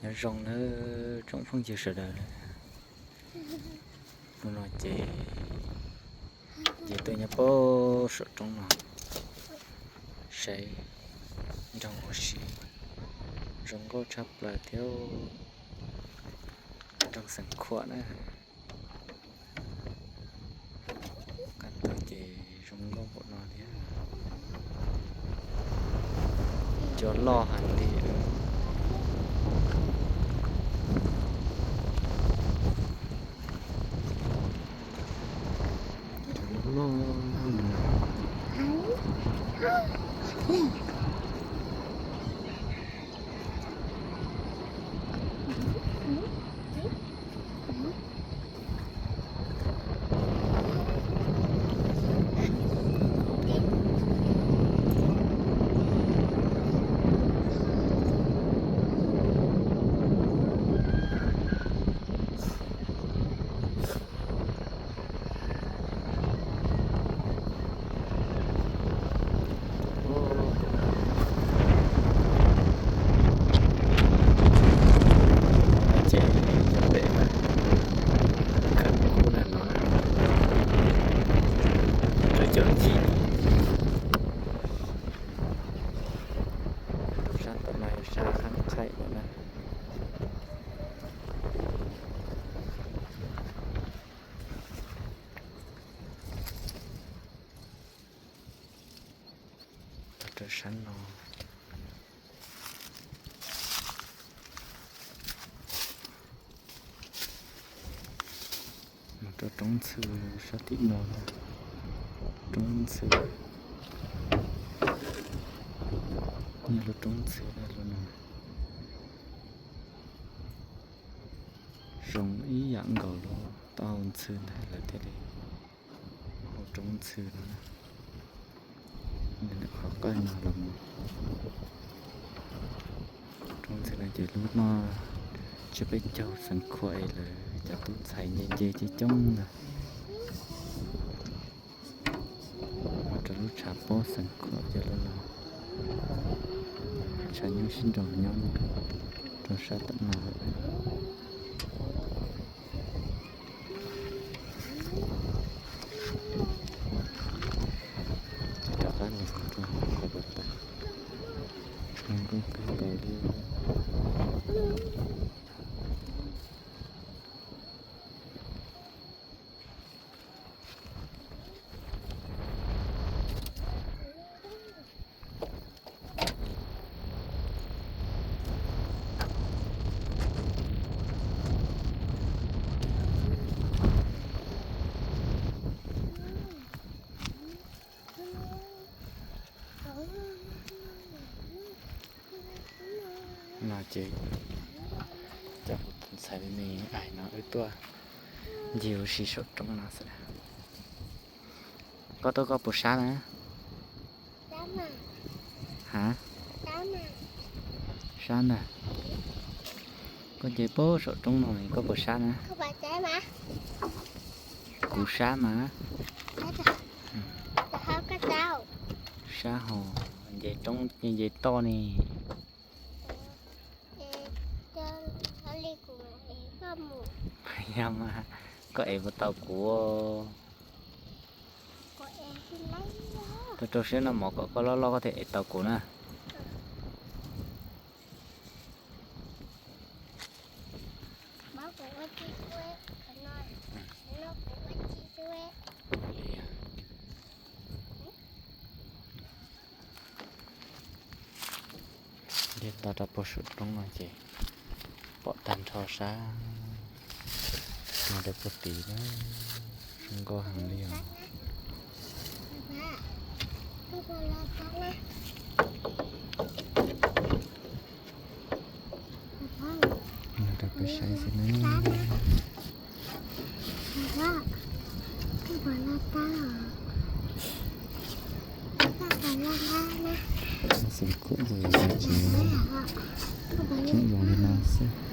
Nyob zoo nawb tsoom phooj ywg sawv daws. Hnub no ces nce tuaj nyob pem saum roob no saib nroog ua si, zoo nkauj tshaj plaws thiab. Nroog Xeev Khuam na. Qab tag ces zoo nkauj npaum no thiab. Cua loj heev li. Ces nyob pem mas khawb kub ntag no, rau caum yim. Sab tom no yog sab qhaib qhaib na. Los rau sab no. Mus rau roob ntxhw sab tim no. Roob ntxhw, nyob lub roob ntxhw lub no. Zoo ib yam nkaus lub taub hau ntxhw ntag, lawv thiaj li hu roob ntxhw no. Qhov qawj no los mus roob ntxhw no ces lub noj tsiab peb caug Xeev Khuam es lawv cov tub ntxhais nce nce coob coob ntag. Mus rau lub tshav pob Xeev Khuam ces lub no tshav nyob sib nraus nyob rau sab tom no lawm. Ces rov qab los rau hauv pas tas, zoo nkauj kawg nkaus li. No ces cov ntxhais me me no wb tuaj ncig ua si saum roob no xwb. Koj tuaj koj puas sab na? Ha? Sab ntag. Koj nce pem saum roob no koj puas sab na? Kuv sab mas. Sab hos nce roob nce toj ne. Yog mas, koj ev puas tau kuv? Rau rau siab noj mov kom koj loj loj koj thiaj ev tau kuv na. Nce toj rau puag saum roob no ces pom tag nrho sab no rau puag tid na, zoo nkauj heev li os. Rau peb saib xwb na. Xeev Khuam ces tseem zoo li no xwb.